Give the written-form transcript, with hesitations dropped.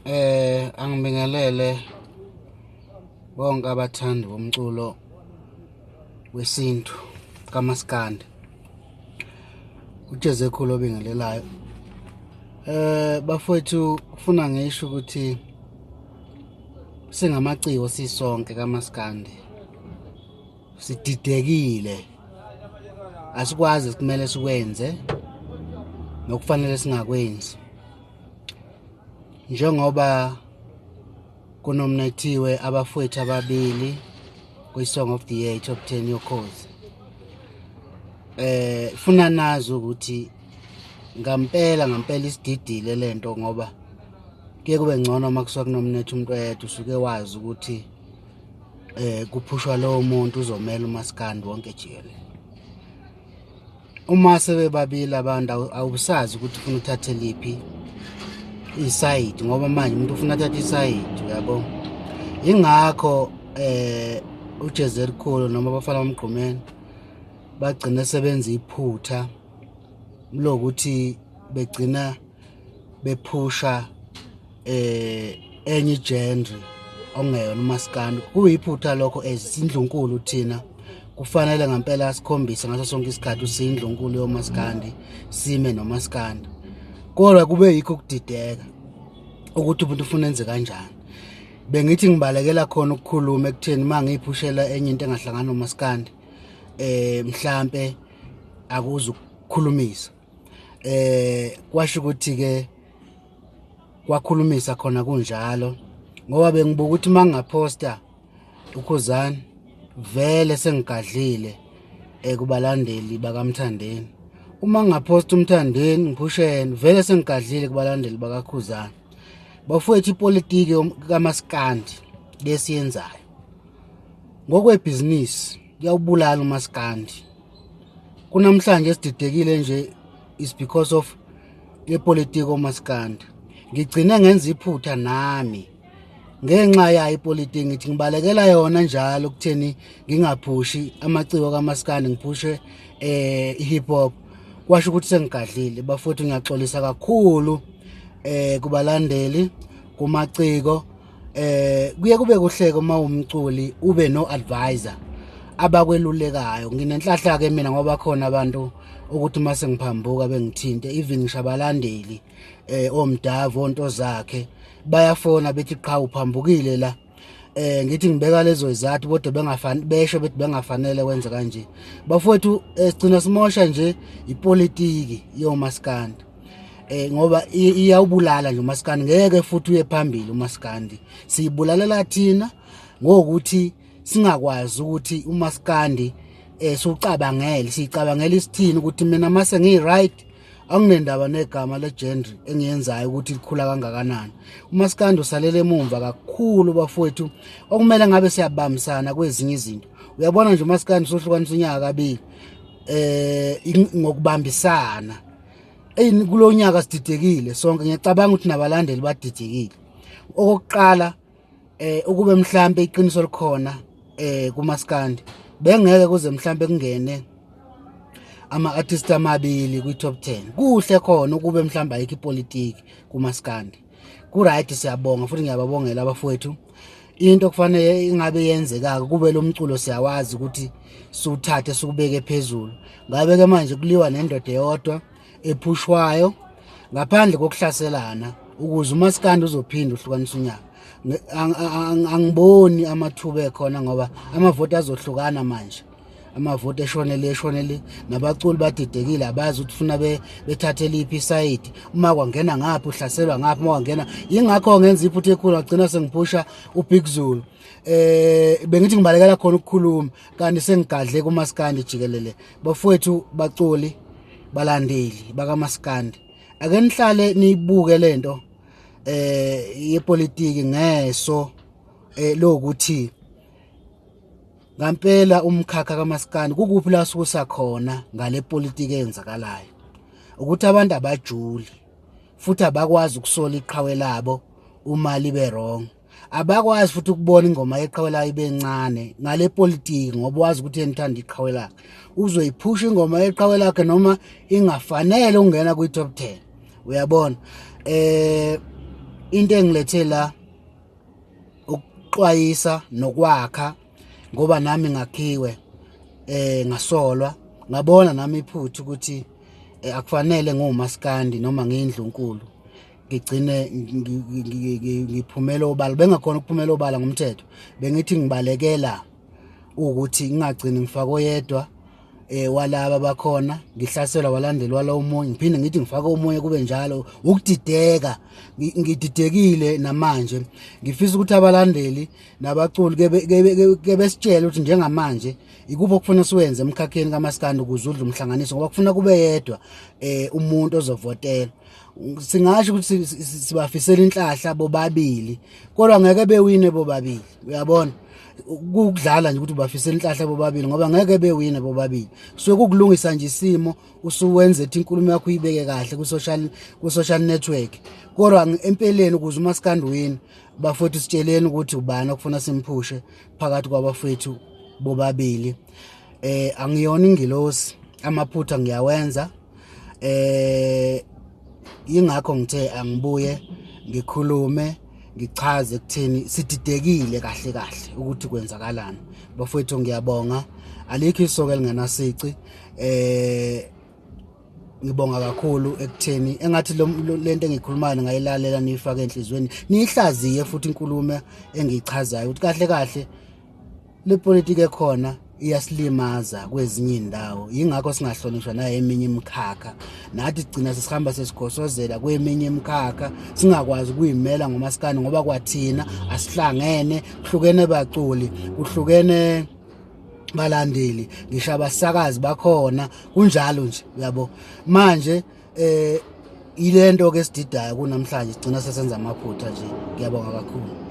Angibingelele bonke abathandi bomculo wesintu kaMaskandi. UJezekhulu obingelelayo. Bafowethu, kufuna ngisho ukuthi singamaciko sisonke kaMaskandi sididekile, asikwazi kumele sikwenze nokufanele singakwenzi, njengoba kunomnethiwe abafowethu ababili kwi-Song of the Year Top 10 yoKhozi. Funa nazi ukuthi ngampela ngampela isididile lento, ngoba kuye kube ngcono uma kusuka kunomnetha umuntu oyedwa, usuke wazi ukuthi kuphushwa lowo muntu uzomela umaskandi wonke jikelele. Uma sebebabili abantu awusazi ukuthi ufuna uthathe liphi isayidi, ngoba manje umuntu ufuna athathe isayidi, uyabo. Ingakho uJeze elikhulu noma abafana bamgqumeni bagcina sebenza iphutha lokuthi begcina bephusha enye genre ongeyona umaskandi. Kuyiphutha lokho, ezindlunkulu thina kufanele ngempela sikhombise ngaso sonke isikhathi usindlunkulu yomaskandi, sime nomaskandi. Kodwa kube yikho ukudideka ukuthi umuntu ufuna enze kanjani. Bengithi ngibalekela khona ukukhuluma ekutheni uma ngiyiphushela enye into engahlangana nomaskandi, mhlambe akuze ukukhulumisa. Kwasho ukuthi ke kwakhulumisa khona kunjalo, ngoba bengibuka ukuthi mangingaphosta uKhuzani vele sengigadlile kubalandeli bakaMthandeni, uma ngingaphosta uMthandeni ngiphusheni vele sengigadlile kubalandeli bakaKhuzani. Bafowethu, ipolitiki kaMaskandi lesiyenzayo ngokwebhizinisi kuyawubulala umaskandi. Kunamhlanje sididekile nje is because of yepolitiki omaskandi. Ngigcine ngenza iphutha nami ngenxa yayo ipolitiki, ngithi ngibalekela yona njalo kutheni ngingaphushi amaciko kaMaskandi, ngiphushe i-hip hop. Kwasho ukuthi sengigadlile. Bafowethu, ngiyaxolisa kakhulu kubalandeli, kumaciko. Kuye kube kuhleke uma umculi ube no advisor abakwelulekayo. Nginenhlahla ke mina, ngoba khona abantu ukuthi uma sengiphambuka bengithinte, even ngisho abalandeli, omdavu onto zakhe bayafona bethi qha uphambukile la. Ngithi ngibeka lezo izathu, kodwa bengafani, besho bethi bengafanele wenze kanje. Bafowethu, sigcina simosha nje ipolitiki yomaskandi, ngoba iyawubulala nje umaskandi, ngeke futhi uye phambili umaskandi. Siyibulalela thina ngokuthi singakwazi ukuthi umaskandi siucabangele, sicabangela isithini, ukuthi mina mase ngiyi right anginendaba negama le genre engiyenzayo ukuthi likhula kangakanani. Umaskandi usalele emumva kakhulu bafowethu, okumele ngabe siyabambisana kwezinye izinto. Uyabona nje umaskandi sohlukanisa unyaka kabili ngokubambisana. Eyi, kulonyaka sididekile sonke, ngiyacabanga ukuthi nabalandeli badidekile. Okokuqala, ukube mhlambe iqiniso likhona kumaskandi, bengeke kuze mhlambe kungene ama artist amabili kwi top 10. Kuhle khona ukube mhlambe ayikho ipolitiki kumaskandi, ku right, siyabonga futhi ngiyababongela abafowethu. Into kufanele ingabe yenzeka kube lo mculo siyawazi ukuthi siwuthathe sikubeke phezulu, ngabe ke manje kuliwa nendoda eyodwa ephushwayo ngaphandle kokuhlaselana, ukuze umaskandi uzophinda uhlukanisa unyaka. Angiboni amathuba ekhona, ngoba amavoti azohlukana manje, amavoti eshonele eshonele, nabaculi badidekile, abazi ukuthi funa bethathe liphi isayidi. Uma kwangena ngapha uhlaselwa ngapha, uma kwangena, yingakho ngenza iphutha ekhulu ngagcina sengiphusha uBig Zulu. Bengithi ngibalekela khona ukukhuluma, kanti sengigadle kumaskandi jikelele. Bafowethu, baculi, balandeli bakaMaskandi, ake nihlale niyibuke lento yepolitiki ngeso lokuthi ngampela umkhakha kaMaskandi kukuphi la sukusa khona ngale politiki eyenzakalayo, ukuthi abantu abajuli futhi abakwazi ukusola iqhawe labo uma libe wrong, abakwazi futhi ukubona ingoma yeqhawe layo ibe ncane ngale politiki, ngoba wazi ukuthi enithanda iqhawe lakhe, uzoyiphusha ingoma yeqhawe lakhe noma ingafanele ukungena kwi top 10. Uyabona, Into engilethe la ukuxwayisa nokwakha, ngoba nami ngakhiwe ngasolwa, ngabona nami iphutha ukuthi akufanele ngumaskandi noma ngiyindlunkulu ngigcine ngiphumela obala, bengakhona ukuphumela obala ngomthetho. Bengithi ngibalekela ukuthi ngingagcini ngifake oyedwa walaba bakhona, ngihlaselwa walandelwa lo omunye, ngiphinde ngithi ngifake omunye, kube njalo ukudideka. Ngididekile namanje. Ngifisa ukuthi abalandeli nabaculi ke besitshele ukuthi njengamanje ikuphi okufuna siwenze emkhakheni kaMaskandi ukuze udle umhlanganiso, ngoba kufuna kube yedwa umuntu ozovotela. Singasho ukuthi sibafisela inhlahla bobabili, kodwa ngeke bewine bobabili. Uyabona, ukudlala nje ukuthi ubafisela inhlahla bobabili, ngoba ngeke bewine bobabili. Kusuke kukulungisa nje isimo, usuwenze ethi inkulumo yakho uyibeke kahle ku social network, kodwa empeleni ukuze uMaskandi win, bafowethu, sitsheleni ukuthi ubani okufuna simphushe phakathi kwabafowethu bobabili. Angiyona ingilosi, amaphutha ngiyawenza. Ingakho ngithe angibuye ngikhulume, ngichaze kuthini sididekile kahle kahle ukuthi kwenzakalani. Bafowethu, ngiyabonga. Alikho isoka elingenasici. Ngibonga kakhulu ekutheni engathi lento engikhulumayo ngayilalela, niyifake enhliziyweni, niyihlaziye futhi inkulumo engiyichazayo ukuthi kahle kahle le politiki ekhona iyasilimaza kwezinye indawo. Yingakho singahlonishwa nayo eminye imikhakha. Nathi sigcina sesihamba sesigosozela kweminye imikhakha, singakwazi ukuyimela ngomasikandi, ngoba kwathina asihlangene, kuhlukene baculi, kuhlukene balandeli, ngisho abasakazi bakhona kunjalo nje, uyabo. Manje ilento ke esididayo kunamhlanje, sigcina sesenza amaphutha nje. Ngiyabonga kakhulu.